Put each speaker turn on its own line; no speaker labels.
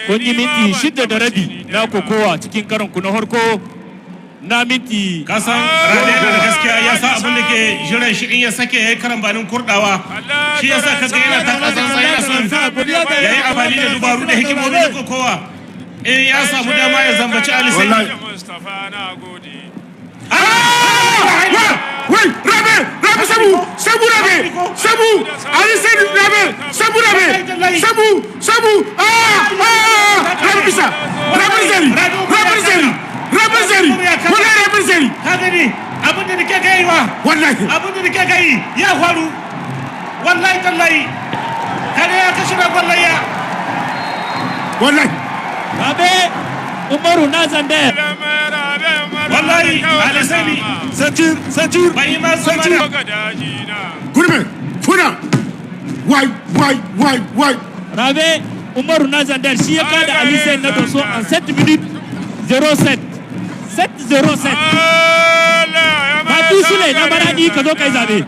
Kun yi minti 6.5 na kokowa cikin karon ku na farko na minti.
Kasan Rabe yana da gaskiya, ya sa abin da ke jiran shi in ya sake ya yi karambanin kurdawa. Shi ya sa kaga yana ta kasansa, yana son ya yi amfani da dubaru da hikimomi na kokowa in ya samu dama ya zambaci Ali Saini.
Wallahi. Wai, Rabe, Rabe, Sabu, Sabu, Rabe, Sabu, Ali Saini, Rabe, Sabu, Rabe, Sabu, Sabu, ah, ah, Rabe bisa, Rabe Zeri, Rabe Zeri, Rabe Zeri, wallahi Rabe Zeri.
Ka gani abin da nake gai wa?
Wallahi.
Abin da nake gai ya faru, wallahi tallahi, kare ya kashe ragon layya.
Wallahi.
Rabe Umaru na Zandar.
Wallahi Ali Saini.
Ceinture, ceinture.
Bai yi ma zama
Ceinture.
Gurme, Funa, wai, wai, wai, wai.
Rabe Umaru na Zandar shi ya kada Ali Saini na Doso en 7 minutes 07, 707. Mati Sule na Maradi, ka zo kai zabe.